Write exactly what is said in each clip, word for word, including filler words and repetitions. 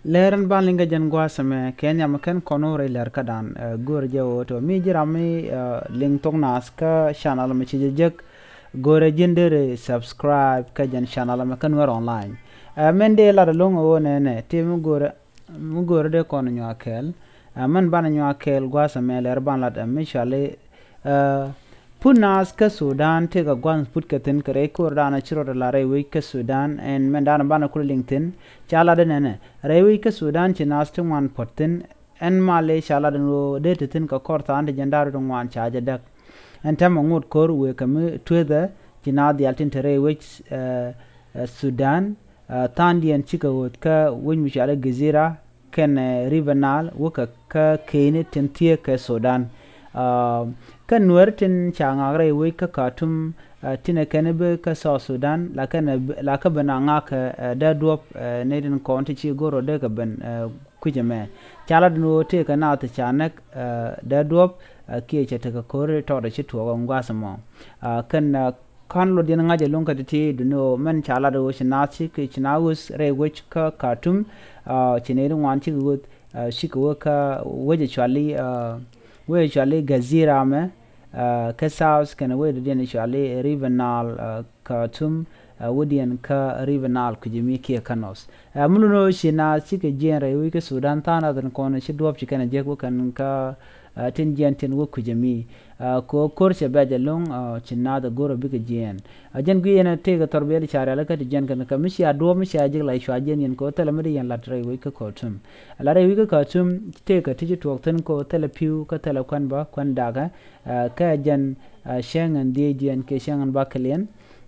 Lɛr in ban liŋ kɛ jɛn gua̱a̱th ɛmɛ kɛ nhiam kɛn kɔn wä rɛy lɛr kädan, ɛ, go̱o̱rɛ jɛ ɣöö tɔ mi ji̱ ram mi, ɛ, liŋ thok naath kä channel mi ci jɛ jek, go̱o̱rɛ ji̱n deri subscribe kä jɛn channel ɛmɛ kä Nuɛr online. Ɛ, mɛn dee lat ɛlɔ̱ŋ ɣöö nɛnɛ ti mi go̱o̱rɛ, mi go̱o̱rɛ dee kɔn nyuak kɛɛl. Ɛ, mɛn ban nyuak kɛɛl gua̱a̱th ɛmɛ lɛr ban lat ɛ mi cuali, ɛ, put naath kä Sudan tëëkɛ gua̱a̱th put kɛ thi̱n kɛ rɛy ko̱r dan ɛ ci rɔɔdɛ la rɛy wec kä Sudan ɛn mɛn dan ban kulɛ liŋ thi̱n. Ca lat ɛ nɛnɛ rɛy wec kä Sudan ci naath ti ŋuan puɔ̱t thi̱n. Ɛn malɛ ca lat ɛn ɣöö dee te thi̱n kɛ kɔr tha̱a̱ŋ ti jiɛn da̱r ti ŋuan ca jɛ däk. Ɛn täämɛ ŋot ko̱r wëë kɛ mi tueethɛ ci naath dhial tin te rɛy wec, ɛ, ɛ, Sudan, ɛ, tha̱a̱ŋdiɛn cikɛ ɣöth kä wec mi cɔal i̱ Gizira kɛnɛ, ɛ, River Nile wäkɛ kä keni tin thieek kɛ Sudan. Ɛ, kä Nuɛr tin ca ŋak rɛy wec kä Khartoum, ɛ, tinɛ kɛn i̱ bi kä South Sudan la kɛn, ɛ, la kä ben a ŋak kɛ, ɛ, dee duɔ̱p, ɛ, nɛy tin kɔn ti ci go̱r rɔ dee kɛ ben, ɛ, kui̱c ɛmɛ. Ca lat ɛn ɣöö tëëkɛ naath ca näk, ɛ, dee duɔ̱p, ɛ, kiɛ cɛ tekɛ ko̱ri tɔɔt ɛ ci tuɔɔk ɛn gua̱a̱th ɛmɔ. Ɛ, kɛn, ɛ, ka̱n lotdiɛn ŋa̱c ɛlɔ̱ŋ kä ti̱ti̱ duni ɣöö mɛn ca lat ɣöö ci naath ci, ci naath ɣöth rɛy wec kä Khartoum, ɛ, ci nɛy ti ŋuan cikɛ ɣöth, ɛ, cikɛ wä kä wec ɛ cuali, ɛ, wec ɛ cuali Gazira mɛ, ɛ, kä South kɛnɛ wec dɔ̱diɛn ɛ cuali River Nile, ɛ, Khartoum, ɛ, wädiɛn kä River Nile kui̱c mi kiɛ kä North. Ɛ, mi lun ɣöö ci naath cikɛ jiɛɛn rɛy wec kä Sudan tha̱a̱ŋ nath in kɔn ci duɔ̱ɔ̱p ci kɛn ɛ jek wä kɛn kä, ɛ, tin jiɛɛn tin wä kui̱c mi. Ɛ, kɛ ɣöö ko̱r cɛ bɛc ɛlɔ̱ŋ, ɛ, ci naath ɛ go̱r ɛ bikɛ jiɛɛn. Ɛ, jɛn guic ɛn ɛ tëëkɛ thɔrbiɛl ca rialikä ti jiɛɛn kɛn kɛ mi cia duɔ̱ɔ̱p mi cia jek la cua jiɛɛn yɛn kɛ ɣöö thilɛ mi di yɛn lat rɛy wec kä Khartoum. Ɛ, la rɛy wec kä Khartoum tëëkɛ ti ci tuɔɔk thi̱n kɛ ɣöö thilɛ pi̱w kä thilɛ kuɛn bä kuɛn dakɛ. Ɛ, kɛ jɛn, ɛ, cäŋ ɛn dhiecdiɛn kiɛ cäŋ ɛn bakɛliɛn,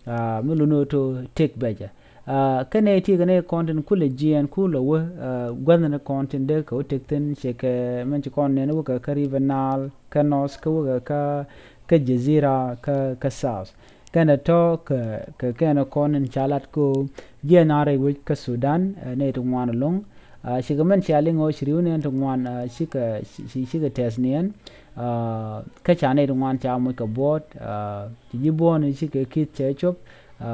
ɛ, mi lun ɣöö to tëk bɛcɛ. Ɛ, kä nɛy ti kɛ nɛy kɔn tin kulɛ jiɛɛn kulɛ wä, ɛ, gua̱thni kɔn tin dee kɛ wä tëk thi̱n cɛ kɛ mɛn ci kɔn nɛn wäkɛ kä River Nile kä North kä wäkɛ kä, kä Jazira kä, kä South. Kɛnɛ tɔ̱ kɛ, kɛ kɛnɛ kɔn in ca lat ko jiɛɛn a rɛy wec kä Sudan, ɛ, nɛy ti ŋuan ɛlɔ̱ŋ. Ɛ, cikɛ mɛn cia liŋ ɣöö ci ri̱w nɛn ti ŋuan, ɛ, cikɛ, ci, ci, cikɛ tɛth niɛn. Ɛ, kä ca nɛy ti ŋuan ca moc kɛ buɔ̱ɔ̱t, ɛ, ci ji̱ buɔ̱ɔ̱n cikɛ ki̱th cɛ cop, ɛ,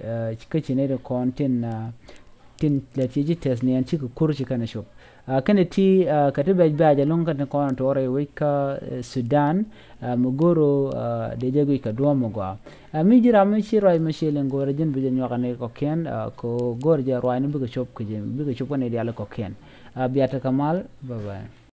ɛ, kä ci nɛy ti kɔn tin, ɛ, tin lɛ ci ji̱ tɛth niɛn cikɛ kur ci kɛn cop. Ɛ, kɛn ti, ɛ, kɛ ti bɛc bɛc ɛlɔ̱ŋ kɛn ti kɔn tuɔɔk rɛy wec kä, ɛ, Sudan, ɛ, mi go̱o̱r ɣöö, ɛ, dee jɛ guic kɛ duɔ̱ɔ̱m mi gɔaa. Ɛ, mi ji̱ ram mi ci ruac mi ci liŋ go̱o̱rɛ ji̱n bi jɛ nyuak ni kɔ̱kiɛn, ɛ, kɛ ɣöö go̱o̱r jɛ ruac ni bikɛ cop kɛ ji̱, bikɛ cop kɛn i̱ diaal kɔ̱kiɛn. Ɛ, bia tekɛ mal, bye bye.